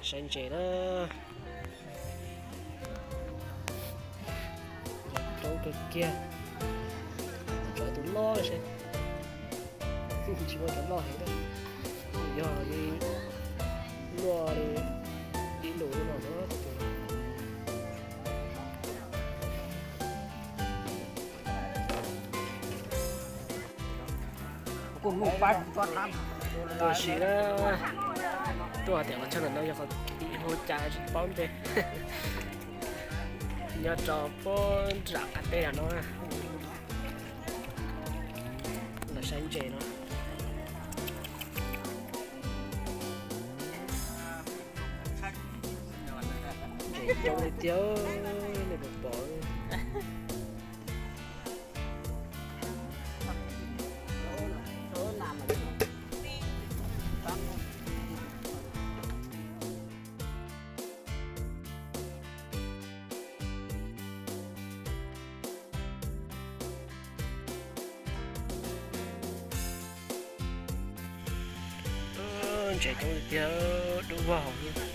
Saib ntses na. Roob kawg kiag. Tso tus loj seb. Tsis muaj cov loj heev thiab. Yog luaj li ib lus no. Tuaj si na, tuaj tias qhov chaw ntawm no yog qhov hu cas tsis paub ntse. Nyob rau puag nram qab teb no, los saib ntses no. Ntses coob li tiag, nej puas pom? Ntses coob li tiag, dub vog.